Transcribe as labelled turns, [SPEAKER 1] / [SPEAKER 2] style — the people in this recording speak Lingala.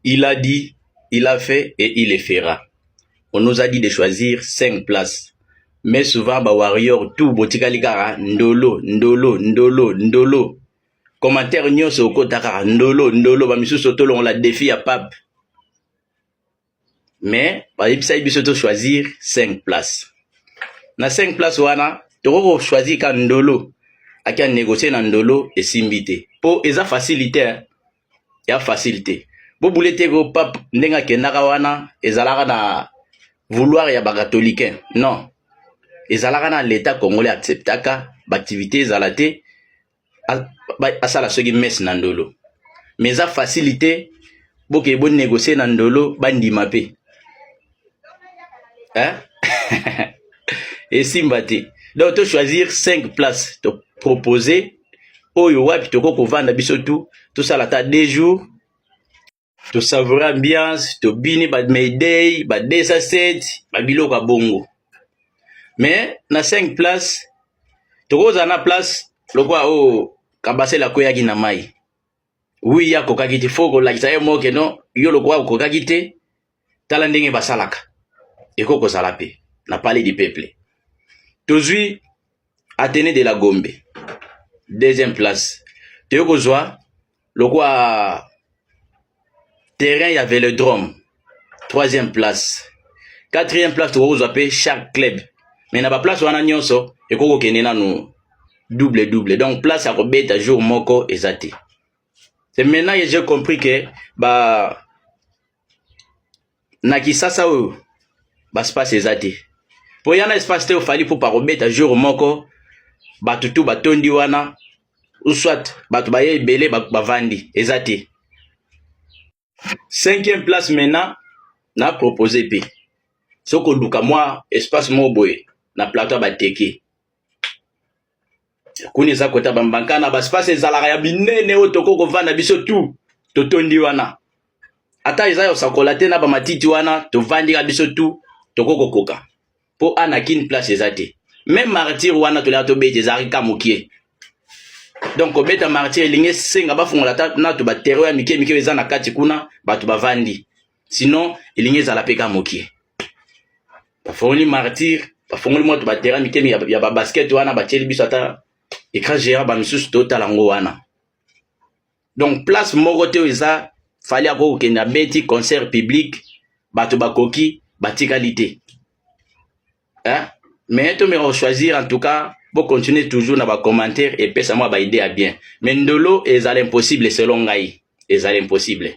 [SPEAKER 1] Il a dit, il a fait et il le fera. On nous a dit de choisir 5 places. Mais souvent ba warrior tout botikali kaka Ndolo, Ndolo, Ndolo, Ndolo. Commentaire nyonso okota kaka Ndolo, Ndolo, ba misusu tolongola défi ya pape. Mais bayebisaki biso to choisir 5 places. Na 5 places wana tokoki kochoisir ka Ndolo. Aki a négocier na Ndolo esimbi te. Po eza facilité, ya facilité. Bobule te ko pape ndenge akendaka wana ezalaka na vouloir ya bacatholicain, non, ezalaka na l'État congolais acceptaka baactivité ezala te, asala soki messe na Ndolo. Mais eza facilité, bokeye bonégocie na Ndolo, bandima mpe, hein? Esimba te. Donc tochoisir 5 places, topropose oyo wapi tokoki kovanda biso tu, tosala ata 2 jours, tosavoure ambiance, tobini ba Mayday, ba 207, babiloko ya bongo. Mais na 5 place tokozala na place lokola oyo Kabasele akweyaki na mai. Wi, ye akokaki te, fo kolakisa ye moke no yo lokola okokaki te. Tala ndenge basalaka, ekoki kozala mpe na Palais du Peuple. Tozwi Athénée de la Gombe, deuxième place. Toyei kozwa lokola terrain ya Vélodrome, troisième place. Quatrième place, tokoki kozwa mpe chaque club. Mais na baplace wana nyonso ekoki kokende nanu double double, donc place ya kobeta jour moko eza te. C'est maintenant que j'ai compris que ba na Kisasa oyo baspace eza te, mpo ya na espace te. Ofali mpo pakobeta jour moko, bato tu batondi wana, ou soit bato baye ebele, bavandi, eza te. Cinquième place maintenant, na propose mpe soki oluka mwa espace moko boye na plateau ya Bateke kuna, eza kota bambanka na baspace ezalaka ya binene oyo tokoki kovanda biso tu, totondi wana, ata eza ya kosakola te, na bamatiti wana tovandika biso tu, tokoki kokoka. Mpo ana kini place eza te. Même Martyr wana toleka tobeta, ezalaki ka mokie. Donc kobeta Martyr elingi esenga bafungola ata nato baterrain ya mike mike eza na kati kuna, bato bavandi, sinon elingi ezala mpe ka mokie. Bafongoli Martyr, bafongoli mwa to baterrain mike ya babasket wana, batieli biso ata écran géant, bamisusu totala yango wana. Donc place moko te oyo eza Fally akoki kokende abeti concert public, bato bakoki batikali te, hein? Mais tomeka kochoisir. En tout cas, bocontinue toujours na bacommentaire, epesa mwa baidée ya bien. Mais Ndolo ezala impossible, selon ngai ezala impossible.